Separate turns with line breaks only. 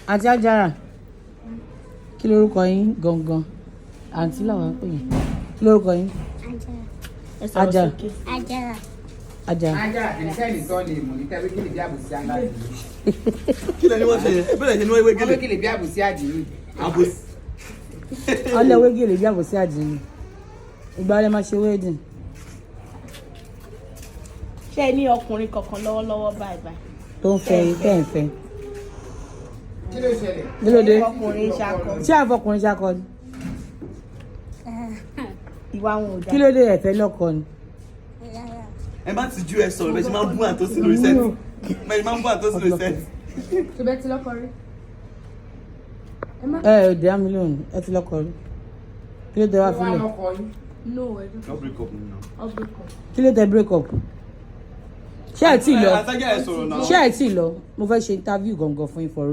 Àǹtí Ajára, kí lorúkọ yín gangan? Àǹtí làwọn ń pè yín. Kí lorúkọ yín?
Ẹ sọ̀rọ̀
Ajá.
sókè.
Ajara.
Ajára.
Ajá àtẹnisẹ́ni tán lè mọ̀ ní tẹ́wé kílè bí àbòsí aláàbò.
Kí lẹ ní wọ́n ṣe yẹn? Bẹ́ẹ̀ ni wọ́n wé
Wọ́n
gèlè.
wé kílè bí àbòsí àdìrí.
Àbòsí.
Ọlẹ́wé gèlè bí àbòsí àdìrí. Ìgbà wọlé máa ṣe wedding?
Ṣé ẹ ní ọkùnrin kankan lọ́wọ́lọ́wọ́ báyìí báyìí?
Tó ń fẹ́ yín, tẹ́ ń fẹ́?
Kí ló ṣẹlẹ̀?
Kí ló dé?
Ọkùnrin ṣakọ.
Ṣé àfọkùnrin ṣakọ ni?
Ìwà wọn ò dáa.
Kí ló dé, ẹ̀fẹ́ lọ́kọ ni?
Ẹ má ti ju, ẹ sọ̀rọ̀ bẹ́ẹ̀ ṣe máa ń bú àtọ́sí lórí set. Bẹ́ẹ̀ ṣe máa ń bú àtọ́sí lórí set.
Tó bẹ́ẹ̀ ti lọ́kọ rí.
Ẹ ẹ dẹ́ àmì lónìí, ẹ ti lọ́kọ rí. Kí ló dé wá
Wọ́n á
fílẹ̀?
lọ́kọ yín.
No, ẹ dún.
No break up now.
Ọ break up.
Kí ló dé break up? Ṣé ẹ tí ì lọ?
Àtàjà, ẹ sọ̀rọ̀ náà.
Ṣé ẹ tí ì lọ? Mo fẹ́ ṣe interview gangan fún yín for real.